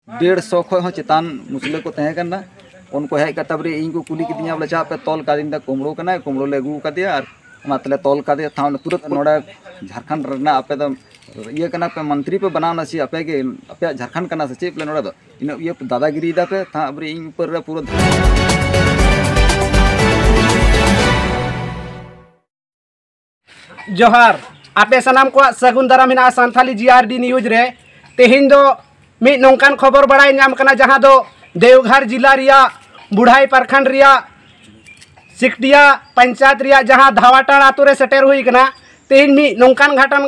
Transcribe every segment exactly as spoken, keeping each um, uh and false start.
ᱰᱮᱲ ᱥᱚ ᱠᱷᱚᱱ ᱦᱚᱸ ᱪᱮᱛᱟᱱ ᱢᱩᱥᱞᱟᱹ ᱠᱚ ᱛᱟᱦᱮᱸ ᱠᱟᱱᱟ᱾ ᱩᱱᱠᱩ ᱦᱮᱡ ᱠᱟᱛᱮ ᱵᱚᱞᱮ ᱤᱧ ᱠᱚ ᱠᱩᱞᱤ ᱠᱤᱫᱤᱧᱟ, ᱵᱚᱞᱮ ᱪᱮᱫ ᱯᱮ ᱛᱚᱞ ᱠᱟᱫᱤᱧ ᱫᱟ? ᱠᱩᱢᱵᱽᱲᱩ ᱠᱟᱱᱟᱭ, ᱠᱩᱢᱵᱽᱲᱩ ᱞᱮ ᱟᱹᱜᱩ ᱠᱟᱫᱮᱭᱟ ᱟᱨ ᱚᱱᱟ ᱛᱮᱞᱮ ᱛᱚᱞ ᱠᱟᱫᱮᱭᱟ᱾ ᱛᱟᱦᱚᱞᱮ ᱯᱩᱨᱟᱹ ᱱᱚᱰᱮ ᱡᱷᱟᱲᱠᱷᱚᱸᱰ ᱨᱮᱱᱟᱜ ᱟᱯᱮ ᱫᱚ ᱤᱭᱟᱹ ᱠᱟᱱᱟ ᱯᱮ, ᱢᱚᱱᱛᱨᱤ ᱯᱮ ᱵᱮᱱᱟᱣ ᱱᱟ ᱥᱮ ᱟᱯᱮ ᱜᱮ, ᱟᱯᱮᱭᱟᱜ ᱡᱷᱟᱲᱠᱷᱚᱸᱰ ᱠᱟᱱᱟ ᱥᱮ ᱪᱮᱫ? ᱵᱚᱞᱮ ᱱᱚᱰᱮ ᱫᱚ ᱤᱱᱟᱹ ᱤᱭᱟᱹ ᱫᱟᱫᱟᱜᱤᱨᱤᱭ ᱫᱟ ᱯᱮ, ᱛᱟᱦᱮᱸ ᱟᱵᱚᱨᱮ ᱤᱧ ᱩᱯᱚᱨ ᱨᱮ ᱯᱩᱨᱟᱹ᱾ ᱡᱚᱦᱟᱨ, ᱟᱯᱮ ᱥᱟᱱᱟᱢ ᱠᱚᱣᱟᱜ ᱥᱟᱹᱜᱩᱱ ᱫᱟᱨᱟᱢ ᱢᱮᱱᱟᱜᱼᱟ ᱥᱟᱱᱛᱷᱟᱞᱤ ᱡᱤ ᱟᱨ ᱰᱤ ᱱᱤᱭᱩᱡᱽ ᱨᱮ᱾ ᱛᱮᱦᱮᱧ ᱫᱚ ᱢᱤᱫ ᱱᱚᱝᱠᱟᱱ ᱠᱷᱚᱵᱚᱨ ᱵᱟᱲᱟᱭ ᱧᱟᱢ ᱠᱟᱱᱟ, ᱡᱟᱦᱟᱸ ᱫᱚ ᱫᱮᱣᱜᱷᱟᱨ ᱡᱤᱞᱟ ᱨᱮᱭᱟᱜ ᱵᱩᱲᱦᱟᱭ ᱯᱨᱚᱠᱷᱚᱸᱰ ᱨᱮᱭᱟᱜ ᱥᱤᱠᱴᱤᱭᱟ ᱯᱚᱧᱪᱟᱭᱮᱛ ᱨᱮᱭᱟᱜ ᱡᱟᱦᱟᱸ ᱫᱷᱟᱣᱟᱴᱟᱲ ᱟᱛᱳ ᱨᱮ ᱥᱮᱴᱮᱨ ᱦᱩᱭ ᱠᱟᱱᱟ᱾ ᱛᱮᱦᱮᱧ ᱢᱤᱫ ᱱᱚᱝᱠᱟᱱ ᱜᱷᱟᱴᱟᱱ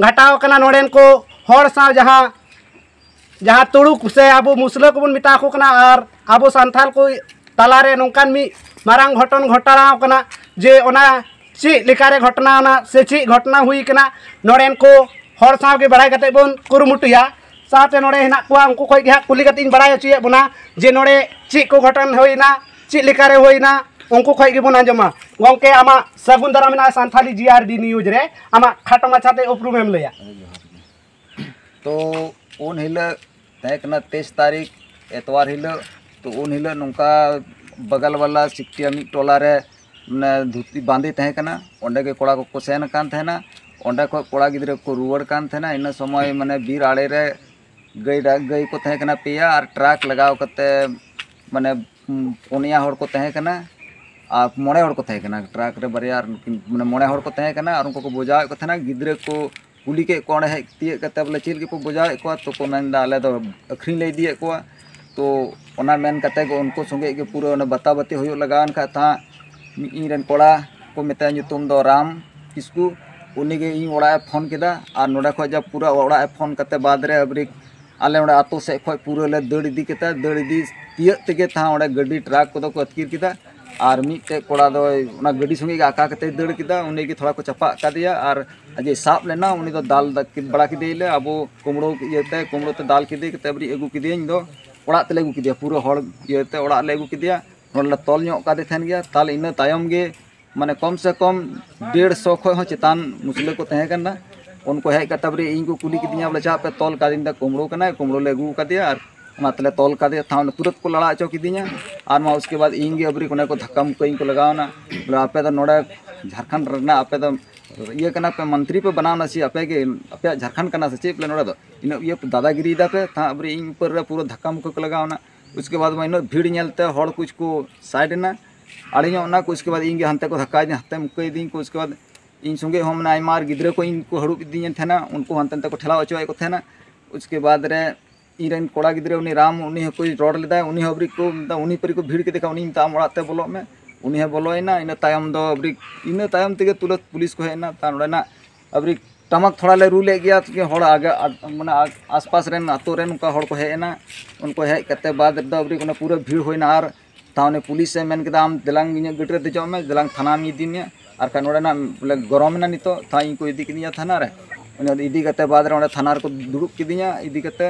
ᱜᱷᱟᱴᱟᱣ ᱠᱟᱱᱟ, ᱱᱚᱰᱮᱱ ᱠᱚ ᱦᱚᱲ ᱥᱟᱶ ᱡᱟᱦᱟᱸ ᱡᱟᱦᱟᱸ ᱛᱩᱲᱩᱠ ᱥᱮ ᱟᱵᱚ ᱢᱩᱥᱞᱟᱹ ᱠᱚᱵᱚᱱ ᱢᱮᱛᱟ ᱠᱚ ᱠᱟᱱᱟ, ᱟᱨ ᱟᱵᱚ ᱥᱟᱱᱛᱟᱲ ᱠᱚ ᱛᱟᱞᱟᱨᱮ ᱱᱚᱝᱠᱟᱱ ᱢᱤᱫ ᱢᱟᱨᱟᱝ ᱜᱷᱚᱴᱚᱱ ᱜᱷᱚᱴᱟᱣ ᱠᱟᱱᱟ, ᱡᱮ ᱚᱱᱟ ᱪᱮᱫ ᱞᱮᱠᱟᱨᱮ ᱜᱷᱚᱴᱚᱱᱟᱣᱱᱟ ᱥᱮ ᱪᱮᱫ ᱜᱷᱚᱴᱚᱱᱟ ᱦᱩᱭ ᱠᱟᱱᱟ, ᱱᱚᱰᱮᱱ ᱠᱚ ᱦᱚᱲ ᱥᱟᱶ ᱜᱮ ᱵᱟᱲᱟᱭ ᱠᱟᱛᱮ ᱵᱚᱱ ᱠᱩᱨᱩᱢᱩᱴᱩᱭᱟ᱾ ᱥᱟᱶᱛᱮ ᱱᱚᱰᱮ ᱦᱮᱱᱟᱜ ᱠᱚᱣᱟ, ᱩᱱᱠᱩ ᱠᱷᱚᱱ ᱜᱮ ᱦᱟᱸᱜ ᱠᱩᱞᱤ ᱠᱟᱛᱮ ᱤᱧ ᱵᱟᱲᱟᱭ ᱦᱚᱪᱚᱭᱮᱫ ᱵᱚᱱᱟ ᱡᱮ ᱱᱚᱰᱮ ᱪᱮᱫ ᱠᱚ ᱜᱷᱚᱴᱚᱱ ᱦᱩᱭᱱᱟ, ᱪᱮᱫ ᱞᱮᱠᱟᱨᱮ ᱦᱩᱭᱱᱟ, ᱩᱱᱠᱩ ᱠᱷᱚᱱ ᱜᱮᱵᱚᱱ ᱟᱸᱡᱚᱢᱟ᱾ ᱜᱚᱢᱠᱮ, ᱟᱢᱟᱜ ᱥᱟᱹᱜᱩᱱ ᱫᱟᱨᱟᱢ ᱢᱮᱱᱟᱜᱼᱟ ᱥᱟᱱᱛᱷᱟᱞᱤ ᱡᱤ ᱟᱨ ᱰᱤ ᱱᱤᱭᱩᱡᱽ ᱨᱮ, ᱟᱢᱟᱜ ᱠᱷᱟᱴᱚ ᱢᱟᱪᱷᱟᱛᱮ ᱩᱯᱨᱩᱢᱮᱢ ᱞᱟᱹᱭᱟ᱾ ᱛᱚ ᱩᱱ ᱦᱤᱞᱳᱜ ᱛᱟᱦᱮᱸ ᱠᱟᱱᱟ ᱛᱮᱭᱤᱥ ᱛᱟᱹᱨᱤᱠᱷ, ᱮᱛᱣᱟᱨ ᱦᱤᱞᱳᱜ᱾ ᱛᱚ ᱩᱱ ᱦᱤᱞᱳᱜ ᱱᱚᱝᱠᱟ ᱵᱟᱜᱟᱞ ᱵᱟᱞᱟ ᱥᱤᱠᱴᱤᱭᱟ ᱢᱤᱫ ᱴᱚᱞᱟ ᱨᱮ ᱢᱟᱱᱮ ᱫᱷᱩᱛᱤ ᱵᱟᱸᱫᱮ ᱛᱟᱦᱮᱸ ᱠᱟᱱᱟ, ᱚᱸᱰᱮ ᱜᱮ ᱠᱚᱲᱟ ᱠᱚᱠᱚ ᱥᱮᱱ ᱟᱠᱟᱱ ᱛᱟᱦᱮᱱᱟ᱾ ᱚᱸᱰᱮ ᱠᱷᱚᱱ ᱠᱚᱲᱟ ᱜᱤᱫᱽᱨᱟᱹ ᱠᱚ ᱨᱩᱣᱟᱹᱲ ᱠᱟᱱ ᱛᱟᱦᱮᱱᱟ᱾ ᱤᱱᱟᱹ ᱥᱚᱢᱚᱭ ᱢᱟᱱᱮ ᱵᱤᱨ ᱟᱲᱮ ᱨᱮ ᱜᱟᱹᱭ ᱰᱟ- ᱜᱟᱹᱭ ᱠᱚ ᱛᱟᱦᱮᱸ ᱠᱟᱱᱟ ᱯᱮᱭᱟ, ᱟᱨ ᱴᱨᱟᱠ ᱞᱟᱜᱟᱣ ᱠᱟᱛᱮ ᱢᱟᱱᱮ ᱯᱩᱱᱭᱟ ᱦᱚᱲ ᱠᱚ ᱛᱟᱦᱮᱸ ᱠᱟᱱᱟ ᱟᱨ ᱢᱚᱬᱮ ᱦᱚᱲ ᱠᱚ ᱛᱟᱦᱮᱸ ᱠᱟᱱᱟ᱾ ᱴᱨᱟᱠ ᱨᱮ ᱵᱟᱨᱭᱟ ᱟᱨ ᱱᱩᱠᱤᱱ ᱢᱟᱱᱮ ᱢᱚᱬᱮ ᱦᱚᱲ ᱠᱚ ᱛᱟᱦᱮᱸ ᱠᱟᱱᱟ ᱟᱨ ᱩᱱᱠᱩ ᱠᱚ ᱵᱚᱡᱟᱣᱮᱫ ᱠᱚ ᱛᱟᱦᱮᱱᱟ᱾ ᱜᱤᱫᱽᱨᱟᱹ ᱠᱚ ᱠᱩᱞᱤ ᱠᱮᱫ ᱠᱚᱣᱟ ᱚᱸᱰᱮ ᱦᱮᱡ ᱛᱤᱭᱳᱜ ᱠᱟᱛᱮ, ᱵᱚᱞᱮ ᱪᱮᱫ ᱞᱟᱹᱜᱤᱫ ᱯᱮ ᱵᱚᱡᱟᱣᱮᱫ ᱠᱚᱣᱟ? ᱛᱚ ᱠᱚ ᱢᱮᱱᱫᱟ, ᱟᱞᱮ ᱫᱚ ᱟᱹᱠᱷᱨᱤᱧ ᱞᱮ ᱤᱫᱤᱭᱮᱫ ᱠᱚᱣᱟ᱾ ᱛᱚ ᱚᱱᱟ ᱢᱮᱱ ᱠᱟᱛᱮ ᱜᱮ ᱩᱱᱠᱩ ᱥᱚᱸᱜᱮ ᱜᱮ ᱯᱩᱨᱟᱹ ᱚᱱᱟ ᱵᱟᱛᱟ ᱵᱟᱹᱛᱤ ᱦᱩᱭᱩᱜ ᱞᱟᱜᱟᱣ ᱮᱱ ᱠᱷᱟᱡ ᱛᱟᱦᱮᱸᱫ ᱤᱧ ᱨᱮᱱ ᱠᱚᱲᱟ ᱠᱚ ᱢᱮᱛᱟᱭᱟ, ᱧᱩᱛᱩᱢ ᱫᱚ ᱨᱟᱢ ᱠᱤᱥᱠᱩ, ᱩᱱᱤ ᱜᱮ ᱤᱧ ᱚᱲᱟᱜ ᱮ ᱯᱷᱳᱱ ᱠᱮᱫᱟ᱾ ᱟᱨ ᱱᱚᱰᱮ ᱠᱷᱚᱡ ᱡᱟ ᱯᱩᱨᱟᱹ ᱚᱲᱟᱜ ᱮ ᱯᱷᱳᱱ ᱠᱟᱛᱮ ᱵᱟᱫᱽ ᱨᱮ ᱟᱵᱨᱤ ᱟᱞᱮ ᱚᱸᱰᱮ ᱟᱛᱳ ᱥᱮᱫ ᱠᱷᱚᱡ ᱯᱩᱨᱟᱹ ᱞᱮ ᱫᱟᱹᱲ ᱤᱫᱤ ᱠᱮᱫᱟ᱾ ᱫᱟᱹᱲ ᱤᱫᱤ ᱛᱤᱭᱟᱹᱜ ᱛᱮᱜᱮ ᱛᱟᱦᱮᱸᱫ ᱚᱸᱰᱮ ᱜᱟᱹᱰᱤ ᱴᱨᱟᱠ ᱠᱚᱫᱚ ᱠᱚ ᱟᱹᱛᱠᱤᱨ ᱠᱮᱫᱟ᱾ ᱟᱨ ᱢᱤᱫᱴᱮᱡ ᱠᱚᱲᱟ ᱫᱚᱭ ᱚᱱᱟ ᱜᱟᱹᱰᱤ ᱥᱚᱸᱜᱮ ᱜᱮ ᱟᱠᱟ ᱠᱟᱛᱮᱭ ᱫᱟᱹᱲ ᱠᱮᱫᱟ, ᱩᱱᱤ ᱜᱮ ᱛᱷᱚᱲᱟ ᱠᱚ ᱪᱟᱯᱟᱜ ᱠᱟᱫᱮᱭᱟ᱾ ᱟᱨ ᱟᱡᱮ ᱥᱟᱵ ᱞᱮᱱᱟ, ᱩᱱᱤ ᱫᱚ ᱫᱟᱞ ᱫᱟ- ᱵᱟᱲᱟ ᱠᱮᱫᱮᱭᱟᱞᱮ ᱟᱵᱚ ᱠᱩᱢᱵᱽᱲᱩ ᱤᱭᱟᱹᱛᱮ, ᱠᱩᱢᱵᱽᱲᱩ ᱛᱮ ᱫᱟᱞ ᱠᱮᱫᱮ ᱠᱟᱛᱮ ᱟᱵᱟᱨ ᱟᱹᱜᱩ ᱠᱮᱫᱮᱭᱟ᱾ ᱤᱧ ᱫᱚ ᱚᱲᱟᱜ ᱛᱮᱞᱮ ᱟᱹᱜᱩ ᱠᱮᱫᱮᱭᱟ, ᱯᱩᱨᱟᱹ ᱦᱚᱲ ᱤᱭᱟᱹᱛᱮ ᱚᱲᱟᱜ ᱞᱮ ᱟᱹᱜᱩ ᱠᱮᱫᱮᱭᱟ᱾ ᱱᱚᱰᱮ ᱞᱮ ᱛᱚᱞ ᱧᱚᱜ ᱠᱟᱫᱮ ᱛᱟᱦᱮᱱ ᱜᱮᱭᱟ᱾ ᱛᱟᱦᱞᱮ ᱤᱱᱟᱹ ᱛᱟᱭᱚᱢ ᱜᱮ ᱢᱟᱱᱮ ᱠᱚᱢ ᱥᱮ ᱠᱚᱢ ᱰᱮᱲ ᱥᱚ ᱠᱷᱚᱡ ᱦᱚᱸ ᱪᱮᱛᱟᱱ ᱢᱩᱥᱞᱟᱹ ᱠᱚ ᱛᱟᱦᱮᱸ ᱠᱟᱱᱟ᱾ ᱩᱱᱠᱩ ᱦᱮᱡ ᱠᱟᱛᱮ ᱵᱟᱨᱮ ᱤᱧ ᱠᱚ ᱠᱩᱞᱤ ᱠᱤᱫᱤᱧᱟ, ᱵᱚᱞᱮ ᱪᱮᱫᱟᱜ ᱯᱮ ᱛᱚᱞ ᱠᱟᱫᱤᱧ ᱛᱮ? ᱠᱩᱢᱵᱽᱲᱩ ᱠᱟᱱᱟᱭ, ᱠᱩᱢᱵᱽᱲᱩ ᱞᱮ ᱟᱹᱜᱩ ᱠᱟᱫᱮᱭᱟ ᱟᱨ ᱚᱱᱟ ᱛᱮᱞᱮ ᱛᱚᱞ ᱠᱟᱫᱮᱭᱟ᱾ ᱛᱷᱟᱱᱟ ᱛᱩᱨᱟᱹᱛ ᱠᱚ ᱞᱟᱲᱟ ᱦᱚᱪᱚ ᱠᱤᱫᱤᱧᱟ᱾ ᱟᱨ ᱢᱟ ᱩᱥᱠᱮ ᱵᱟᱫ ᱤᱧ ᱜᱮ ᱟᱵᱨᱤ ᱚᱱᱮ ᱠᱚ ᱫᱷᱟᱠᱠᱟ ᱢᱩᱠᱠᱟᱹ ᱤᱧ ᱠᱚ ᱞᱟᱜᱟᱣ ᱮᱱᱟ, ᱵᱚᱞᱮ ᱟᱯᱮ ᱫᱚ ᱱᱚᱰᱮ ᱡᱷᱟᱲᱠᱷᱚᱸᱰ ᱨᱮᱱᱟᱜ ᱟᱯᱮ ᱫᱚ ᱤᱭᱟᱹ ᱠᱟᱱᱟ ᱯᱮ, ᱢᱚᱱᱛᱨᱤ ᱯᱮ ᱵᱮᱱᱟᱣ ᱮᱱᱟ ᱥᱮ ᱟᱯᱮ ᱜᱮ, ᱟᱯᱮᱭᱟᱜ ᱡᱷᱟᱲᱠᱷᱚᱸᱰ ᱠᱟᱱᱟ ᱥᱮ ᱪᱮᱫ? ᱵᱚᱞᱮ ᱱᱚᱰᱮ ᱫᱚ ᱤᱱᱟᱹ ᱤᱭᱟᱹ ᱫᱟᱫᱟᱜᱤᱨᱤᱭ ᱫᱟᱯᱮ᱾ ᱛᱷᱟᱱᱟ ᱟᱵᱨᱤ ᱤᱧ ᱩᱯᱚᱨ ᱨᱮ ᱯᱩᱨᱟᱹ ᱫᱷᱟᱠᱠᱟ ᱢᱩᱠᱠᱟᱹ ᱠᱚ ᱞᱟᱜᱟᱣ ᱮᱱᱟ᱾ ᱩᱥᱠᱮ ᱵᱟᱫ ᱢᱟ ᱤᱱᱟᱹᱜ ᱵᱷᱤᱲ ᱧᱮᱞᱛᱮ ᱦᱚᱲ ᱠᱩᱪ ᱠᱚ ᱥᱟᱭᱤᱰ ᱮᱱᱟ, ᱟᱲᱮ ᱧᱚᱜ ᱮᱱᱟ ᱠᱚ᱾ ᱩᱥᱠᱮ ᱵᱟᱫ ᱤᱧ ᱜᱮ ᱦᱟᱱᱛᱮ ᱠᱚ ᱫᱷᱟᱠᱠᱟᱭᱤᱫᱤᱧ, ᱦᱟᱱᱛᱮ ᱢᱩᱠᱟᱹᱭᱤᱫᱤᱧ ᱠᱚ᱾ ᱩᱥᱠᱮ ᱵᱟᱫ ᱤᱧ ᱥᱚᱸᱜᱮ ᱦᱚᱸ ᱢᱟᱱᱮ ᱟᱭᱢᱟ ᱟᱨ ᱜᱤᱫᱽᱨᱟᱹ ᱠᱚ ᱤᱧ ᱠᱚ ᱦᱟᱹᱲᱩᱵ ᱤᱫᱤᱧ ᱛᱟᱦᱮᱱᱟ, ᱩᱱᱠᱩ ᱦᱟᱱᱛᱮ ᱱᱟᱛᱮ ᱠᱚ ᱴᱷᱮᱞᱟᱣ ᱦᱚᱪᱚᱭᱮᱫ ᱠᱚ ᱛᱟᱦᱮᱱᱟ᱾ ᱩᱥᱠᱮ ᱵᱟᱫ ᱨᱮ ᱤᱧ ᱨᱮᱱ ᱠᱚᱲᱟ ᱜᱤᱫᱽᱨᱟᱹ ᱩᱱᱤ ᱨᱟᱢ, ᱩᱱᱤ ᱦᱚᱸᱠᱚ ᱨᱚᱲ ᱞᱮᱫᱟ, ᱩᱱᱤ ᱦᱚᱸ ᱟᱹᱵᱨᱤ ᱠᱚ ᱢᱮᱛᱟ-, ᱩᱱᱤ ᱯᱟᱹᱨᱤ ᱠᱚ ᱵᱷᱤᱲ ᱠᱮᱫᱮ ᱠᱷᱟᱱ ᱩᱱᱤ ᱢᱮᱛᱟᱜᱼᱟ ᱚᱲᱟᱜ ᱛᱮ ᱵᱚᱞᱚᱜ ᱢᱮ᱾ ᱩᱱᱤ ᱦᱚᱸ ᱵᱚᱞᱚᱭᱮᱱᱟ᱾ ᱤᱱᱟᱹ ᱛᱟᱭᱚᱢ ᱫᱚ ᱟᱹᱵᱨᱤ, ᱤᱱᱟᱹ ᱛᱟᱭᱚᱢ ᱛᱮᱜᱮ ᱛᱩᱨᱟᱹᱛ ᱯᱩᱞᱤᱥ ᱠᱚ ᱦᱮᱡ ᱮᱱᱟ᱾ ᱛᱟᱨ ᱱᱚᱰᱮᱱᱟᱜ ᱟᱹᱵᱨᱤ ᱴᱟᱢᱟᱠ ᱛᱷᱚᱲᱟ ᱞᱮ ᱨᱩ ᱞᱮᱫ ᱜᱮᱭᱟ, ᱦᱚᱲ ᱟᱜᱮ ᱟᱫ-, ᱢᱟᱱᱮ ᱟᱥ-, ᱟᱥᱯᱟᱥ ᱨᱮᱱ ᱟᱛᱳ ᱨᱮᱱ ᱚᱱᱠᱟ ᱦᱚᱲ ᱠᱚ ᱦᱮᱡ ᱮᱱᱟ, ᱩᱱᱠᱩ ᱦᱮᱡ ᱠᱟᱛᱮ ᱵᱟᱫ ᱨᱮᱫᱚ ᱟᱹᱵᱨᱤ ᱚᱱᱟ ᱯᱩᱨᱟᱹ ᱵᱷᱤᱲ ᱦᱩᱭᱱᱟ᱾ ᱟᱨ ᱛᱟᱣ ᱩᱱᱤ ᱯᱩᱞᱤᱥ ᱮ ᱢᱮᱱ ᱠᱮᱫᱟ, "ᱟᱢ ᱫᱮᱞᱟᱝ ᱤᱧᱟᱹᱜ ᱜᱟᱹᱰᱤ ᱨᱮ ᱫᱮᱡᱚᱜ ᱢᱮ, ᱫᱮᱞᱟᱝ ᱛᱷᱟᱱᱟᱢ ᱤᱫᱤ ᱢᱮᱭᱟ, ᱟᱨ ᱠᱷᱟᱱ ᱱᱚᱰᱮᱱᱟᱜ ᱵᱚᱞᱮ ᱜᱚᱨᱚᱢ ᱮᱱᱟ ᱱᱤᱛᱚᱜ, ᱛᱟᱣ ᱤᱧ ᱠᱚ ᱤᱫᱤ ᱠᱤᱫᱤᱧᱟ ᱛᱷᱟᱱᱟ ᱨᱮ᱾" ᱚᱱᱟ ᱤᱫᱤ ᱠᱟᱛᱮ ᱵᱟᱫ ᱨᱮ ᱚᱸᱰᱮ ᱛᱷᱟᱱᱟ ᱨᱮᱠᱚ ᱫᱩᱲᱩᱵ ᱠᱤᱫᱤᱧᱟ᱾ ᱤᱫᱤ ᱠᱟᱛᱮ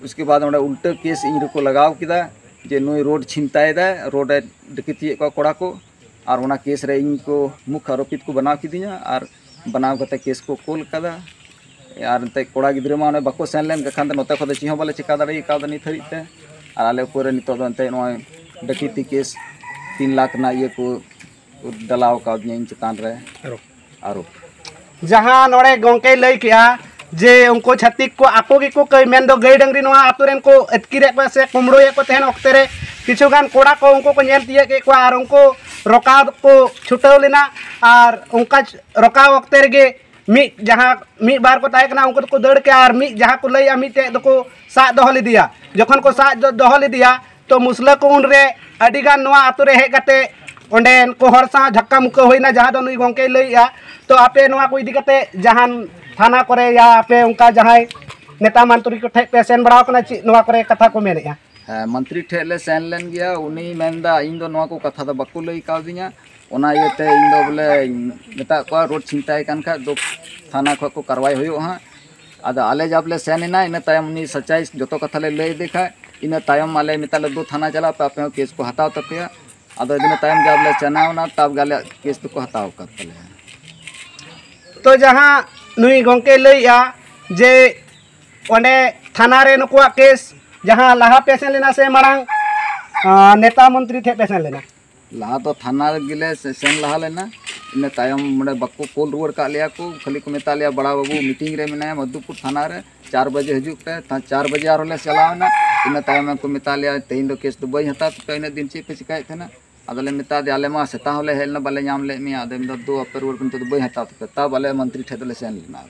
ᱩᱥᱠᱮ ᱵᱟᱫ ᱚᱸᱰᱮ ᱩᱞᱴᱟᱹ ᱠᱮᱥ ᱤᱧ ᱨᱮᱠᱚ ᱞᱟᱜᱟᱣ ᱠᱮᱫᱟ ᱡᱮ ᱱᱩᱭ ᱨᱳᱰ ᱪᱷᱤᱱᱛᱟᱭᱮᱫᱟᱭ, ᱨᱳᱰ ᱮ ᱰᱟᱹᱠᱟᱹᱛᱤᱭᱮᱫ ᱠᱚᱣᱟ ᱠᱚᱲᱟ ᱠᱚ, ᱟᱨ ᱚᱱᱟ ᱠᱮᱥ ᱨᱮ ᱤᱧ ᱠᱚ ᱢᱩᱠᱷ ᱟᱨᱳᱯᱤᱛ ᱠᱚ ᱵᱮᱱᱟᱣ ᱠᱤᱫᱤᱧᱟ᱾ ᱟᱨ ᱵᱮᱱᱟᱣ ᱠᱟᱛᱮ ᱠᱮᱥ ᱠᱚ ᱠᱳᱞ ᱠᱟᱫᱟ᱾ ᱟᱨ ᱮᱱᱛᱮ ᱠᱚᱲᱟ ᱜᱤᱫᱽᱨᱟᱹ ᱢᱟ ᱚᱸᱰᱮ ᱵᱟᱠᱚ ᱥᱮᱱ ᱞᱮᱱ ᱠᱷᱟᱱ ᱫᱚ ᱱᱚᱛᱮ ᱠᱷᱚᱱ ᱫᱚ ᱪᱮᱫ ᱦᱚᱸ ᱵᱟᱞᱮ ᱪᱮᱠᱟ ᱫᱟᱲᱮ ᱠᱟᱣᱫᱟ ᱱᱤᱛ ᱦᱟᱹᱨᱤᱡ ᱛᱮ᱾ ᱟᱨ ᱟᱞᱮ ᱩᱯᱚᱨ ᱨᱮ ᱱᱤᱛᱚᱜ ᱫᱚ ᱮᱱᱛᱮ ᱱᱚᱜᱼᱚᱭ ᱰᱟᱹᱠᱤᱛᱤ ᱠᱮᱥ ᱛᱤᱱ ᱞᱟᱠᱷ ᱨᱮᱱᱟᱜ ᱤᱭᱟᱹ ᱠᱚ ᱰᱟᱞᱟᱣ ᱠᱟᱣᱫᱤᱧᱟ ᱤᱧ ᱪᱮᱛᱟᱱ ᱨᱮ ᱟᱨᱚ᱾ ᱟᱨᱚ ᱡᱟᱦᱟᱸ ᱱᱚᱰᱮ ᱜᱚᱢᱠᱮᱭ ᱞᱟᱹᱭ ᱠᱮᱜᱼᱟ ᱡᱮ ᱩᱱᱠᱩ ᱪᱷᱟᱹᱛᱤᱠ ᱠᱚ ᱟᱠᱚ ᱜᱮᱠᱚ ᱠᱟᱹᱭ, ᱢᱮᱱᱫᱚ ᱜᱟᱹᱭ ᱰᱟᱹᱝᱨᱤ ᱱᱚᱣᱟ ᱟᱛᱳ ᱨᱮᱱ ᱠᱚ ᱟᱹᱛᱠᱤᱨᱮᱫ ᱠᱚᱣᱟ ᱥᱮ ᱠᱩᱢᱵᱽᱲᱩᱭᱮᱫ ᱠᱚ ᱛᱟᱦᱮᱱ ᱚᱠᱛᱮ ᱨᱮ ᱠᱤᱪᱷᱩ ᱜᱟᱱ ᱠᱚᱲᱟ ᱠᱚ ᱩᱱᱠᱩ ᱠᱚ ᱧᱮᱞ ᱛᱤᱭᱳᱜ ᱠᱮᱫ ᱠᱚᱣᱟ ᱟᱨ ᱩᱱᱠᱩ ᱨᱚᱠᱟᱣ ᱠᱚ ᱪᱷᱩᱴᱟᱹᱣ ᱞᱮᱱᱟ᱾ ᱟᱨ ᱚᱱᱠᱟ ᱨᱚᱠᱟᱣ ᱚᱠᱛᱮ ᱨᱮᱜᱮ ᱢᱤᱫ ᱡᱟᱦᱟᱸ ᱢᱤᱫ ᱵᱟᱨ ᱠᱚ ᱛᱟᱦᱮᱸ ᱠᱟᱱᱟ, ᱩᱱᱠᱩ ᱫᱚᱠᱚ ᱫᱟᱹᱲ ᱠᱮᱜᱼᱟ, ᱟᱨ ᱢᱤᱫ ᱡᱟᱦᱟᱸ ᱠᱚ ᱞᱟᱹᱭᱮᱜᱼᱟ, ᱢᱤᱫᱴᱮᱡ ᱫᱚᱠᱚ ᱥᱟᱵ ᱫᱚᱦᱚ ᱞᱮᱫᱮᱭᱟ᱾ ᱡᱚᱠᱷᱚᱱ ᱠᱚ ᱥᱟᱵ ᱫᱚ-, ᱫᱚᱦᱚ ᱞᱮᱫᱮᱭᱟ, ᱛᱚ ᱢᱩᱥᱞᱟᱹ ᱠᱚ ᱩᱱᱨᱮ ᱟᱹᱰᱤᱜᱟᱱ ᱱᱚᱣᱟ ᱟᱛᱳ ᱨᱮ ᱦᱮᱡ ᱠᱟᱛᱮ ᱚᱸᱰᱮᱱ ᱠᱚ ᱦᱚᱲ ᱥᱟᱶ ᱫᱷᱟᱠᱠᱟ ᱢᱩᱠᱠᱟᱹ ᱦᱩᱭᱱᱟ, ᱡᱟᱦᱟᱸ ᱫᱚ ᱱᱩᱭ ᱜᱚᱢᱠᱮᱭ ᱞᱟᱹᱭᱮᱜᱼᱟ᱾ ᱛᱚ ᱟᱯᱮ ᱱᱚᱣᱟ ᱠᱚ ᱤᱫᱤ ᱠᱟᱛᱮ ᱡᱟᱦᱟᱱ ᱛᱷᱟᱱᱟ ᱠᱚᱨᱮ ᱭᱟ ᱟᱯᱮ ᱚᱱᱠᱟ ᱡᱟᱦᱟᱸᱭ ᱱᱮᱛᱟ ᱢᱚᱱᱛᱨᱤ ᱠᱚ ᱴᱷᱮᱡ ᱯᱮ ᱥᱮᱱ ᱵᱟᱲᱟᱣ ᱠᱟᱱᱟ, ᱪᱮᱫ ᱱᱚᱣᱟ ᱠᱚᱨᱮ ᱠᱟᱛᱷᱟ ᱠᱚ ᱢᱮᱱᱮᱜᱼᱟ? ᱦᱮᱸ, ᱢᱚᱱᱛᱨᱤ ᱴᱷᱮᱡ ᱞᱮ ᱥᱮᱱ ᱞᱮᱱ ᱜᱮᱭᱟ᱾ ᱩᱱᱤᱭ ᱢᱮᱱᱫᱟ, "ᱤᱧ ᱫᱚ ᱱᱚᱣᱟ ᱠᱚ ᱠᱟᱛᱷᱟ ᱫᱚ ᱵᱟᱠᱚ ᱞᱟᱹᱭ ᱠᱟᱣᱫᱤᱧᱟ, ᱚᱱᱟ ᱤᱭᱟᱹᱛᱮ ᱤᱧ ᱫᱚ ᱵᱚᱞᱮᱧ ᱢᱮᱛᱟᱜ ᱠᱚᱣᱟ, ᱨᱳᱰ ᱪᱷᱤᱱᱛᱟᱭ ᱠᱟᱱ ᱠᱷᱟᱡ ᱫᱚ ᱛᱷᱟᱱᱟ ᱠᱷᱚᱡ ᱠᱚ ᱠᱟᱨᱣᱟᱭ ᱦᱩᱭᱩᱜᱼᱟ ᱦᱟᱸᱜ᱾" ᱟᱫᱚ ᱟᱞᱮ ᱡᱟᱵ ᱞᱮ ᱥᱮᱱ ᱮᱱᱟ, ᱤᱱᱟᱹ ᱛᱟᱭᱚᱢ ᱩᱱᱤ ᱥᱟᱪᱟᱭ ᱡᱚᱛᱚ ᱠᱟᱛᱷᱟ ᱞᱮ ᱞᱟᱹᱭ ᱟᱫᱮ ᱠᱷᱟᱡ, ᱤᱱᱟᱹ ᱛᱟᱭᱚᱢ ᱟᱞᱮ ᱢᱮᱛᱟ ᱞᱮ, "ᱫᱩ ᱛᱷᱟᱱᱟ ᱪᱟᱞᱟᱜ ᱯᱮ, ᱟᱯᱮ ᱦᱚᱸ ᱠᱮᱥ ᱠᱚ ᱦᱟᱛᱟᱣ ᱛᱟᱯᱮᱭᱟ᱾" ᱟᱫᱚ ᱤᱱᱟᱹ ᱛᱟᱭᱚᱢ ᱡᱟᱵ ᱞᱮ ᱪᱟᱞᱟᱣ ᱮᱱᱟ, ᱛᱟᱵ ᱜᱮ ᱟᱞᱮᱭᱟᱜ ᱠᱮᱥ ᱫᱚᱠᱚ ᱦᱟᱛᱟᱣ ᱟᱠᱟᱫ ᱛᱟᱞᱮᱭᱟ᱾ ᱛᱚ ᱡᱟᱦᱟᱸ ᱱᱩᱭ ᱜᱚᱢᱠᱮ ᱞᱟᱹᱭᱮᱜᱼᱟ ᱡᱮ ᱚᱸᱰᱮ ᱛᱷᱟᱱᱟ ᱨᱮ ᱱᱩᱠᱩᱣᱟᱜ ᱠᱮᱥ, ᱡᱟᱦᱟᱸ ᱞᱟᱦᱟ ᱯᱮ ᱥᱮᱱ ᱞᱮᱱᱟ ᱥᱮ ᱢᱟᱲᱟᱝ ᱱᱮᱛᱟ ᱢᱚᱱᱛᱨᱤ ᱴᱷᱮᱱ ᱯᱮ ᱥᱮᱱ ᱞᱮᱱᱟ? ᱞᱟᱦᱟ ᱫᱚ ᱛᱷᱟᱱᱟ ᱨᱮᱜᱮᱞᱮ ᱥᱮᱱ ᱞᱟᱦᱟ ᱞᱮᱱᱟ᱾ ᱤᱱᱟᱹ ᱛᱟᱭᱚᱢ ᱚᱸᱰᱮ ᱵᱟᱠᱚ ᱠᱩᱞ ᱨᱩᱣᱟᱹᱲ ᱠᱟᱜ ᱞᱮᱭᱟ ᱠᱚ᱾ ᱠᱷᱟᱹᱞᱤ ᱠᱚ ᱢᱮᱛᱟ ᱞᱮᱭᱟ, ᱵᱟᱲᱟ ᱵᱟᱹᱵᱩ ᱢᱤᱴᱤᱝ ᱨᱮ ᱢᱮᱱᱟᱭᱟ ᱢᱚᱫᱷᱩᱯᱩᱨ ᱛᱷᱟᱱᱟ ᱨᱮ, ᱪᱟᱨ ᱵᱟᱡᱮ ᱦᱤᱡᱩᱜ ᱯᱮ᱾ ᱪᱟᱨ ᱵᱟᱡᱮ ᱟᱨᱦᱚᱸ ᱞᱮ ᱪᱟᱞᱟᱣ ᱮᱱᱟ᱾ ᱤᱱᱟᱹ ᱛᱟᱭᱚᱢ ᱠᱚ ᱢᱮᱛᱟ ᱞᱮᱭᱟ, ᱛᱮᱦᱮᱧ ᱫᱚ ᱠᱮᱥ ᱫᱚ ᱵᱟᱹᱧ ᱦᱟᱛᱟᱣ ᱛᱟᱯᱮᱭᱟ, ᱤᱱᱟᱹᱜ ᱫᱤᱱ ᱪᱮᱫ ᱯᱮ ᱪᱤᱠᱟᱹᱭᱮᱫ ᱛᱟᱦᱮᱱᱟ? ᱟᱫᱚᱞᱮ ᱢᱮᱛᱟ ᱫᱮᱭᱟ, ᱟᱞᱮ ᱢᱟ ᱥᱮᱛᱟᱜ ᱦᱚᱸᱞᱮ ᱦᱮᱡ ᱞᱮᱱᱟ, ᱵᱟᱞᱮ ᱧᱟᱢ ᱞᱮᱫ ᱢᱮᱭᱟ᱾ ᱟᱫᱚ ᱢᱮᱱᱫᱟ, ᱫᱩ ᱟᱯᱮ ᱨᱩᱣᱟᱹᱲ ᱯᱮ, ᱱᱤᱛᱚᱜ ᱫᱚ ᱵᱟᱹᱧ ᱦᱟᱛᱟᱣ ᱛᱟᱯᱮᱭᱟ᱾ ᱛᱟᱵ ᱟᱞᱮ ᱢᱚᱱᱛᱨᱤ ᱴᱷᱮᱡ ᱫᱚᱞᱮ ᱥᱮᱱ ᱞᱮᱱᱟ᱾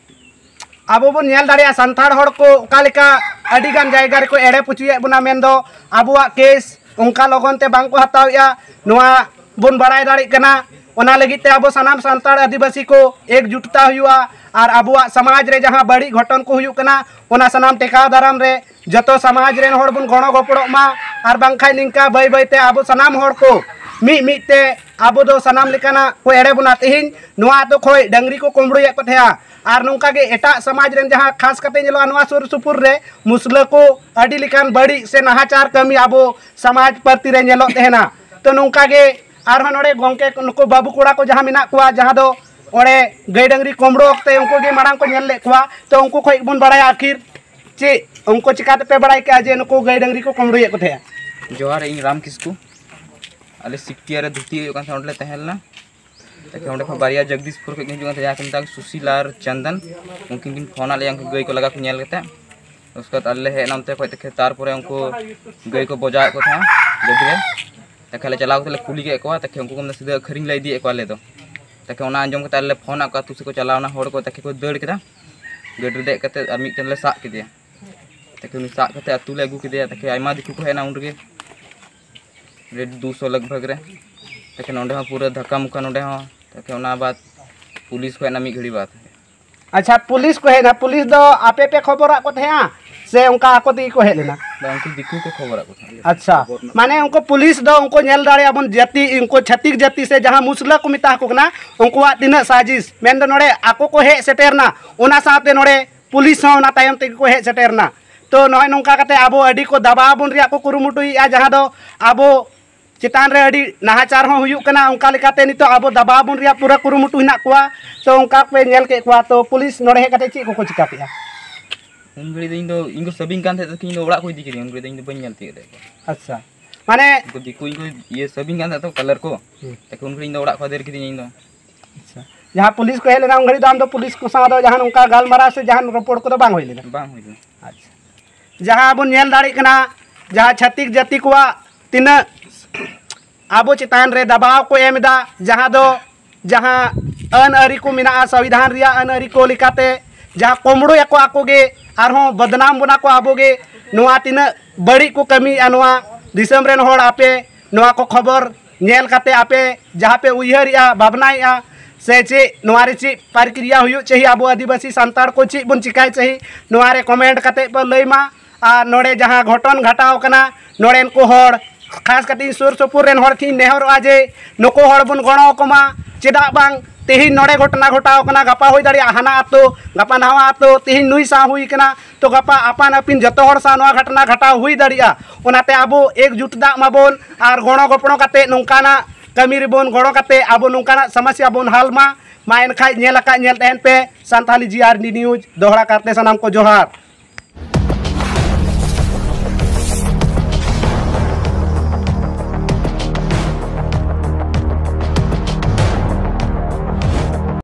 ᱟᱵᱚ ᱵᱚᱱ ᱧᱮᱞ ᱫᱟᱲᱮᱭᱟᱜᱼᱟ, ᱥᱟᱱᱛᱟᱲ ᱦᱚᱲ ᱠᱚ ᱚᱠᱟ ᱞᱮᱠᱟ ᱟᱹᱰᱤ ᱜᱟᱱ ᱡᱟᱭᱜᱟ ᱨᱮᱠᱚ ᱮᱲᱮ ᱯᱩᱪᱩᱭᱮᱫ ᱵᱚᱱᱟ, ᱢᱮᱱᱫᱚ ᱟᱵᱚᱣᱟᱜ ᱠᱮᱥ ᱚᱱᱠᱟ ᱞᱚᱜᱚᱱ ᱛᱮ ᱵᱟᱝ ᱠᱚ ᱦᱟᱛᱟᱣᱮᱫᱼᱟ᱾ ᱱᱚᱣᱟ ᱵᱚᱱ ᱵᱟᱲᱟᱭ ᱫᱟᱲᱮᱭᱟᱜ ᱠᱟᱱᱟ᱾ ᱚᱱᱟ ᱞᱟᱹᱜᱤᱫ ᱛᱮ ᱟᱵᱚ ᱥᱟᱱᱟᱢ ᱥᱟᱱᱛᱟᱲ ᱟᱹᱫᱤᱵᱟᱹᱥᱤ ᱠᱚ ᱮᱠᱡᱩᱴᱛᱟ ᱦᱩᱭᱩᱜᱼᱟ ᱟᱨ ᱟᱵᱚᱣᱟᱜ ᱥᱚᱢᱟᱡᱽ ᱨᱮ ᱡᱟᱦᱟᱸ ᱵᱟᱹᱲᱤᱡ ᱜᱷᱚᱴᱚᱱ ᱠᱚ ᱦᱩᱭᱩᱜ ᱠᱟᱱᱟ, ᱚᱱᱟ ᱥᱟᱱᱟᱢ ᱴᱮᱠᱟᱣ ᱫᱟᱨᱟᱢ ᱨᱮ ᱡᱚᱛᱚ ᱥᱚᱢᱟᱡᱽ ᱨᱮᱱ ᱦᱚᱲ ᱵᱚᱱ ᱜᱚᱲᱚ ᱜᱚᱯᱚᱲᱚᱜ ᱢᱟ᱾ ᱟᱨ ᱵᱟᱝᱠᱷᱟᱱ ᱱᱤᱝᱠᱟ ᱵᱟᱹᱭ ᱵᱟᱹᱭ ᱛᱮ ᱟᱵᱚ ᱥᱟᱱᱟᱢ ᱦᱚᱲ ᱠᱚ ᱢᱤᱫ ᱢᱤᱫ ᱛᱮ ᱟᱵᱚ ᱫᱚ ᱥᱟᱱᱟᱢ ᱞᱮᱠᱟᱱᱟᱜ ᱠᱚ ᱮᱲᱮ ᱵᱚᱱᱟ᱾ ᱛᱮᱦᱮᱧ ᱱᱚᱣᱟ ᱟᱛᱳ ᱠᱷᱚᱱ ᱰᱟᱹᱝᱨᱤ ᱠᱚ ᱠᱩᱢᱵᱽᱲᱩᱭᱮᱫ ᱠᱚ ᱛᱟᱦᱮᱸᱜᱼᱟ, ᱟᱨ ᱱᱚᱝᱠᱟ ᱜᱮ ᱮᱴᱟᱜ ᱥᱚᱢᱟᱡᱽ ᱨᱮᱱ ᱡᱟᱦᱟᱸ ᱠᱷᱟᱥ ᱠᱟᱛᱮ ᱧᱮᱞᱚᱜᱼᱟ, ᱱᱚᱣᱟ ᱥᱩᱨ ᱥᱩᱯᱩᱨ ᱨᱮ ᱢᱩᱥᱞᱟᱹ ᱠᱚ ᱟᱹᱰᱤ ᱞᱮᱠᱟᱱ ᱵᱟᱹᱲᱤᱡ ᱥᱮ ᱱᱟᱦᱟᱪᱟᱨ ᱠᱟᱹᱢᱤ ᱟᱵᱚ ᱥᱚᱢᱟᱡᱽ ᱯᱨᱚᱛᱤ ᱨᱮ ᱧᱮᱞᱚᱜ ᱛᱟᱦᱮᱱᱟ᱾ ᱛᱚ ᱱᱚᱝᱠᱟ ᱜᱮ ᱟᱨᱦᱚᱸ ᱱᱚᱰᱮ ᱜᱚᱢᱠᱮ ᱱᱩᱠᱩ ᱵᱟᱹᱵᱩ ᱠᱚᱲᱟ ᱠᱚ ᱡᱟᱦᱟᱸ ᱢᱮᱱᱟᱜ ᱠᱚᱣᱟ, ᱡᱟᱦᱟᱸ ᱫᱚ ᱚᱸᱰᱮ ᱜᱟᱹᱭ ᱰᱟᱹᱝᱨᱤ ᱠᱩᱢᱵᱽᱲᱩ ᱚᱠᱛᱮ ᱩᱱᱠᱩ ᱜᱮ ᱢᱟᱲᱟᱝ ᱠᱚ ᱧᱮᱞ ᱞᱮᱫ ᱠᱚᱣᱟ, ᱛᱚ ᱩᱱᱠᱩ ᱠᱷᱚᱱ ᱵᱚᱱ ᱵᱟᱲᱟᱭᱟ ᱟᱹᱠᱷᱤᱨ ᱪᱮᱫ ᱩᱱᱠᱩ ᱪᱤᱠᱟ ᱛᱮᱯᱮ ᱵᱟᱲᱟᱭ ᱠᱮᱜᱼᱟ ᱡᱮ ᱱᱩᱠᱩ ᱜᱟᱹᱭ ᱰᱟᱹᱝᱨᱤ ᱠᱚ ᱠᱩᱢᱵᱽᱲᱩᱭᱮᱫ ᱠᱚ ᱛᱟᱦᱮᱸᱜᱼᱟ? ᱡᱚᱦᱟᱨ, ᱤᱧ ᱨᱟᱢ ᱠᱤᱥᱠᱩ᱾ ᱟᱞᱮ ᱥᱤᱠᱴᱤᱭᱟ ᱨᱮ ᱫᱷᱩᱛᱤ ᱦᱩᱭᱩᱜ ᱠᱟᱱ ᱛᱟᱦᱮᱸᱫ, ᱚᱸᱰᱮ ᱞᱮ ᱛᱟᱦᱮᱸ ᱞᱮᱱᱟ᱾ ᱛᱟᱠᱮ ᱚᱸᱰᱮ ᱠᱷᱚᱱ ᱵᱟᱨᱭᱟ ᱡᱚᱜᱽᱫᱤᱥᱯᱩᱨ ᱠᱷᱚᱱ ᱠᱤᱱ ᱦᱤᱡᱩᱜ ᱠᱟᱱ ᱛᱟᱦᱮᱸᱫ, ᱡᱟᱦᱟᱸ ᱠᱚ ᱢᱮᱛᱟᱜ ᱠᱟᱱᱟ ᱥᱩᱥᱤᱞ ᱟᱨ ᱪᱚᱱᱫᱚᱱ᱾ ᱩᱱᱠᱤᱱ ᱠᱤᱱ ᱯᱷᱳᱱ ᱟᱫ ᱞᱮᱭᱟ, ᱩᱱᱠᱩ ᱜᱟᱹᱭ ᱠᱚ ᱞᱟᱜᱟ ᱠᱚ ᱧᱮᱞ ᱠᱟᱛᱮ᱾ ᱩᱥᱠᱮ ᱵᱟᱫ ᱟᱞᱮ ᱞᱮ ᱦᱮᱡ ᱮᱱᱟ ᱚᱱᱛᱮ ᱠᱷᱚᱱ᱾ ᱛᱟᱠᱮ ᱛᱟᱨᱯᱚᱨᱮ ᱩᱱᱠᱩ ᱜᱟᱹᱭ ᱠᱚ ᱵᱚᱡᱟᱣᱮᱫ ᱠᱚ ᱛᱟᱦᱮᱸᱫ ᱜᱟᱹᱰᱤ ᱨᱮ᱾ ᱛᱟᱠᱮ ᱟᱞᱮ ᱪᱟᱞᱟᱣ ᱠᱟᱛᱮ ᱞᱮ ᱠᱩᱞᱤ ᱠᱮᱫ ᱠᱚᱣᱟ, ᱛᱟᱠᱮ ᱩᱱᱠᱩ ᱠᱚ ᱢᱮᱱᱫᱟ ᱥᱤᱫᱷᱟᱹ ᱟᱹᱠᱷᱨᱤᱧ ᱞᱮ ᱤᱫᱤᱭᱮᱫ ᱠᱚᱣᱟ ᱟᱞᱮ ᱫᱚ᱾ ᱛᱟᱠᱮ ᱚᱱᱟ ᱟᱸᱡᱚᱢ ᱠᱟᱛᱮ ᱟᱞᱮ ᱞᱮ ᱯᱷᱳᱱ ᱟᱫ ᱠᱚᱣᱟ, ᱟᱹᱛᱩ ᱥᱮᱫ ᱠᱚ ᱪᱟᱞᱟᱣ ᱮᱱᱟ ᱦᱚᱲ ᱠᱚ, ᱛᱟᱠᱮ ᱠᱚ ᱫᱟᱹᱲ ᱠᱮᱫᱟ᱾ ᱜᱟᱹᱰᱤ ᱨᱮ ᱫᱮᱡ ᱠᱟᱛᱮ ᱟᱨ ᱢᱤᱫᱴᱮᱱ ᱞᱮ ᱥᱟᱵ ᱠᱮᱫᱮᱭᱟ᱾ ᱛᱟᱠᱮ ᱩᱱᱤ ᱥᱟᱵ ᱠᱟᱛᱮ ᱟᱹᱛᱩ ᱞᱮ ᱟᱹᱜᱩ ᱠᱮᱫᱮᱭᱟ᱾ ᱛᱟᱠᱮ ᱟᱭᱢᱟ ᱫᱤᱠᱩ ᱠᱚ ᱦᱮᱡ ᱮᱱᱟ ᱩᱱ ᱨᱮᱜᱮ, ᱨᱮᱴ ᱫᱩᱥᱚ ᱞᱟᱜᱽ ᱵᱷᱟᱜᱽ ᱨᱮ᱾ ᱛᱟᱠᱮ ᱱᱚᱸᱰᱮ ᱦᱚᱸ ᱯᱩᱨᱟᱹ ᱫᱷᱟᱠᱟ ᱢᱩᱠᱟ ᱱᱚᱸᱰᱮ ᱦᱚᱸ᱾ ᱛᱟᱠᱮ ᱚᱱᱟ ᱵᱟᱫ ᱯᱩᱞᱤᱥ ᱠᱚ ᱦᱮᱡ ᱮᱱᱟ ᱢᱤᱫ ᱜᱷᱟᱹᱲᱤ ᱵᱟᱫ᱾ ᱟᱪᱪᱷᱟ, ᱯᱩᱞᱤᱥ ᱠᱚ ᱦᱮᱡ ᱮᱱᱟ, ᱯᱩᱞᱤᱥ ᱫᱚ ᱟᱯᱮ ᱯᱮ ᱠᱷᱚᱵᱚᱨᱟᱜ ᱠᱚ ᱛᱟᱦᱮᱸᱜᱼᱟ ᱥᱮ ᱚᱱᱠᱟ ᱟᱠᱚ ᱛᱮᱜᱮ ᱠᱚ ᱦᱮᱡ ᱞᱮᱱᱟ? ᱵᱟᱝ, ᱩᱱᱠᱩ ᱫᱤᱠᱩ ᱠᱚ ᱠᱷᱚᱵᱚᱨᱟᱫ ᱠᱚ ᱛᱟᱦᱮᱸᱫ᱾ ᱟᱪᱪᱷᱟ, ᱢᱟᱱᱮ ᱩᱱᱠᱩ ᱯᱩᱞᱤᱥ ᱫᱚ ᱩᱱᱠᱩ ᱧᱮᱞ ᱫᱟᱲᱮᱭᱟᱜᱼᱟ ᱵᱚᱱ ᱡᱟᱹᱛᱤ, ᱩᱱᱠᱩ ᱪᱷᱟᱹᱛᱤᱠ ᱡᱟᱹᱛᱤ ᱥᱮ ᱡᱟᱦᱟᱸ ᱢᱩᱥᱞᱟᱹ ᱠᱚ ᱢᱮᱛᱟ ᱠᱚ ᱠᱟᱱᱟ, ᱩᱱᱠᱩᱣᱟᱜ ᱛᱤᱱᱟᱹᱜ ᱥᱟᱡᱤᱥ, ᱢᱮᱱᱫᱚ ᱱᱚᱰᱮ ᱟᱠᱚ ᱠᱚ ᱦᱮᱡ ᱥᱮᱴᱮᱨ ᱮᱱᱟ, ᱚᱱᱟ ᱥᱟᱶᱛᱮ ᱱᱚᱰᱮ ᱯᱩᱞᱤᱥ ᱦᱚᱸ ᱚᱱᱟ ᱛᱟᱭᱚᱢ ᱛᱮᱜᱮ ᱠᱚ ᱦᱮᱡ ᱥᱮᱴᱮᱨ ᱮᱱᱟ᱾ ᱛᱚ ᱱᱚᱜᱼᱚᱭ ᱱᱚᱝᱠᱟ ᱠᱟᱛᱮ ᱟᱵᱚ ᱟᱹᱰᱤ ᱠᱚ ᱫᱟᱵᱟᱣ ᱵᱚᱱ ᱨᱮᱭᱟᱜ ᱠᱚ ᱠᱩᱨᱩᱢᱩᱴᱩᱭᱮᱫᱼᱟ, ᱡᱟᱦᱟᱸ ᱫᱚ ᱟᱵᱚ ᱪᱮᱛᱟᱱ ᱨᱮ ᱟᱹᱰᱤ ᱱᱟᱦᱟᱪᱟᱨ ᱦᱚᱸ ᱦᱩᱭᱩᱜ ᱠᱟᱱᱟ, ᱚᱱᱠᱟ ᱞᱮᱠᱟᱛᱮ ᱱᱤᱛᱚᱜ ᱟᱵᱚ ᱫᱟᱵᱟᱣ ᱵᱚᱱ ᱨᱮᱭᱟᱜ ᱯᱩᱨᱟᱹ ᱠᱩᱨᱩᱢᱩᱴᱩ ᱦᱮᱱᱟᱜ ᱠᱚᱣᱟ᱾ ᱛᱚ ᱚᱱᱠᱟ ᱯᱮ ᱧᱮᱞ ᱠᱮᱫ ᱠᱚᱣᱟ, ᱛᱚ ᱯᱩᱞᱤᱥ ᱱᱚᱰᱮ ᱦᱮᱡ ᱠᱟᱛᱮ ᱪᱮᱫ ᱠᱚᱠᱚ ᱪᱤᱠᱟ ᱠᱮᱜᱼᱟ? ᱩᱱ ᱜᱷᱟᱹᱲᱤᱡ ᱫᱚ ᱤᱧ ᱫᱚ ᱤᱧ ᱜᱚ ᱥᱟᱹᱵᱤᱧ ᱠᱟᱱ ᱛᱟᱦᱮᱸᱫ ᱛᱚ, ᱤᱧ ᱫᱚ ᱚᱲᱟᱜ ᱠᱚ ᱤᱫᱤ ᱠᱤᱫᱤᱧᱟ, ᱩᱱ ᱜᱷᱟᱹᱲᱤᱡ ᱫᱚ ᱤᱧ ᱫᱚ ᱵᱟᱹᱧ ᱧᱮᱞ ᱛᱤᱭᱳᱜ ᱞᱮᱫ ᱠᱚᱣᱟ᱾ ᱟᱪᱪᱷᱟ, ᱢᱟᱱᱮ ᱩᱱᱠᱩ ᱫᱤᱠᱩ ᱤᱧ ᱠᱚ ᱤᱭᱟᱹ ᱥᱟᱹᱵᱤᱧ ᱠᱟᱱ ᱛᱟᱦᱮᱸᱫ ᱛᱚ, ᱠᱟᱞᱟᱨ ᱠᱚ᱾ ᱦᱩᱸ᱾ ᱛᱚᱠᱷᱚᱱ ᱩᱱ ᱜᱷᱟᱹᱲᱤᱡ ᱤᱧ ᱫᱚ ᱚᱲᱟᱜ ᱠᱚ ᱟᱫᱮᱨ ᱠᱤᱫᱤᱧᱟ ᱤᱧ ᱫᱚ᱾ ᱟᱪᱪᱷᱟ, ᱡᱟᱦᱟᱸ ᱯᱩᱞᱤᱥ ᱠᱚ ᱦᱮᱡ ᱞᱮᱱᱟ ᱩᱱ ᱜᱷᱟᱹᱲᱤᱡ ᱫᱚ ᱟᱢ ᱫᱚ ᱯᱩᱞᱤᱥ ᱠᱚ ᱥᱟᱶ ᱫᱚ ᱡᱟᱦᱟᱱ ᱚᱱᱠᱟ ᱜᱟᱞᱢᱟᱨᱟᱣ ᱥᱮ ᱡᱟᱦᱟᱱ ᱨᱚᱯᱚᱲ ᱠᱚᱫᱚ ᱵᱟᱝ ᱦᱩᱭ ᱞᱮᱱᱟ? ᱵᱟᱝ ᱦᱩᱭ ᱞᱮᱱᱟ᱾ ᱟᱪᱪᱷᱟ, ᱡᱟᱦᱟᱸ ᱵᱚᱱ ᱧᱮᱞ ᱫᱟᱲᱮᱭᱟᱜ ᱠᱟᱱᱟ, ᱡᱟᱦᱟᱸ ᱪᱷᱟᱹᱛᱤᱠ ᱡᱟᱹᱛᱤ ᱠᱚᱣᱟᱜ ᱛᱤᱱᱟᱹᱜ ᱟᱵᱚ ᱪᱮᱛᱟᱱ ᱨᱮ ᱫᱟᱵᱟᱣ ᱠᱚ ᱮᱢ ᱮᱫᱟ, ᱡᱟᱦᱟᱸ ᱫᱚ ᱡᱟᱦᱟᱸ ᱟᱹᱱ ᱟᱹᱨᱤ ᱠᱚ ᱢᱮᱱᱟᱜᱼᱟ, ᱥᱚᱝᱵᱤᱫᱷᱟᱱ ᱨᱮᱭᱟᱜ ᱟᱹᱱ ᱟᱹᱨᱤ ᱠᱚ ᱞᱮᱠᱟᱛᱮ ᱡᱟᱦᱟᱸ ᱠᱩᱢᱵᱽᱲᱩᱭᱟᱠᱚ ᱟᱠᱚ ᱜᱮ, ᱟᱨᱦᱚᱸ ᱵᱚᱫᱱᱟᱢ ᱵᱚᱱᱟ ᱠᱚ ᱟᱵᱚ ᱜᱮ᱾ ᱱᱚᱣᱟ ᱛᱤᱱᱟᱹᱜ ᱵᱟᱹᱲᱤᱡ ᱠᱚ ᱠᱟᱹᱢᱤᱭᱮᱫᱼᱟ ᱱᱚᱣᱟ ᱫᱤᱥᱚᱢ ᱨᱮᱱ ᱦᱚᱲ, ᱟᱯᱮ ᱱᱚᱣᱟ ᱠᱚ ᱠᱷᱚᱵᱚᱨ ᱧᱮᱞ ᱠᱟᱛᱮ ᱟᱯᱮ ᱡᱟᱦᱟᱸ ᱯᱮ ᱩᱭᱦᱟᱹᱨᱮᱜᱼᱟ, ᱵᱷᱟᱵᱽᱱᱟᱭᱮᱜᱼᱟ, ᱥᱮ ᱪᱮᱫ ᱱᱚᱣᱟ ᱨᱮ ᱪᱮᱫ ᱯᱨᱚᱠᱨᱤᱭᱟ ᱦᱩᱭᱩᱜ ᱪᱟᱹᱦᱤ, ᱟᱵᱚ ᱟᱹᱫᱤᱵᱟᱹᱥᱤ ᱥᱟᱱᱛᱟᱲ ᱠᱚ ᱪᱮᱫ ᱵᱚᱱ ᱪᱤᱠᱟᱭ ᱪᱟᱹᱦᱤ, ᱱᱚᱣᱟ ᱨᱮ ᱠᱚᱢᱮᱱᱴ ᱠᱟᱛᱮ ᱯᱮ ᱞᱟᱹᱭ ᱢᱟ᱾ ᱟᱨ ᱱᱚᱰᱮ ᱡᱟᱦᱟᱸ ᱜᱷᱚᱴᱚᱱ ᱜᱷᱟᱴᱟᱣ ᱠᱟᱱᱟ, ᱱᱚᱰᱮᱱ ᱠᱚ ᱦᱚᱲ, ᱠᱷᱟᱥ ᱠᱟᱛᱮ ᱤᱧ ᱥᱩᱨ ᱥᱩᱯᱩᱨ ᱨᱮᱱ ᱦᱚᱲ ᱴᱷᱮᱱ ᱤᱧ ᱱᱮᱦᱚᱨᱚᱜᱼᱟ ᱡᱮ ᱱᱩᱠᱩ ᱦᱚᱲ ᱵᱚᱱ ᱜᱚᱲᱚ ᱟᱠᱚ ᱢᱟ᱾ ᱪᱮᱫᱟᱜ ᱵᱟᱝ ᱛᱮᱦᱮᱧ ᱱᱚᱰᱮ ᱜᱷᱚᱴᱚᱱᱟ ᱜᱷᱚᱴᱟᱣ ᱠᱟᱱᱟ, ᱜᱟᱯᱟ ᱦᱩᱭ ᱫᱟᱲᱮᱭᱟᱜᱼᱟ ᱦᱟᱱᱟ ᱟᱛᱳ, ᱜᱟᱯᱟ ᱱᱟᱣᱟ ᱟᱛᱳ, ᱛᱮᱦᱮᱧ ᱱᱩᱭ ᱥᱟᱶ ᱦᱩᱭ ᱠᱟᱱᱟ, ᱛᱚ ᱜᱟᱯᱟ ᱟᱯᱟᱱ ᱟᱹᱯᱤᱱ ᱡᱚᱛᱚ ᱦᱚᱲ ᱥᱟᱶ ᱱᱚᱣᱟ ᱜᱷᱚᱴᱚᱱᱟ ᱜᱷᱟᱴᱟᱣ ᱦᱩᱭ ᱫᱟᱲᱮᱭᱟᱜᱼᱟ᱾ ᱚᱱᱟᱛᱮ ᱟᱵᱚ ᱮᱠᱡᱩᱴ ᱫᱟᱜ ᱢᱟᱵᱚᱱ ᱟᱨ ᱜᱚᱲᱚ ᱜᱚᱯᱚᱲᱚ ᱠᱟᱛᱮ ᱱᱚᱝᱠᱟᱱᱟᱜ ᱠᱟᱹᱢᱤ ᱨᱮᱵᱚᱱ ᱜᱚᱲᱚ ᱠᱟᱛᱮ ᱟᱵᱚ ᱱᱚᱝᱠᱟᱱᱟᱜ ᱥᱚᱢᱚᱥᱥᱟ ᱵᱚᱱ ᱦᱟᱞ ᱢᱟ᱾ ᱢᱟ ᱮᱱᱠᱷᱟᱡ ᱧᱮᱞ ᱟᱠᱟᱫ ᱧᱮᱞ ᱛᱟᱦᱮᱱ ᱯᱮ ᱥᱟᱱᱛᱷᱟᱞᱤ ᱡᱤ ᱟᱨ ᱰᱤ ᱱᱤᱭᱩᱡᱽ, ᱫᱚᱦᱲᱟ ᱠᱟᱨᱛᱮ ᱥᱟᱱᱟᱢ ᱠᱚ ᱡᱚᱦᱟᱨ᱾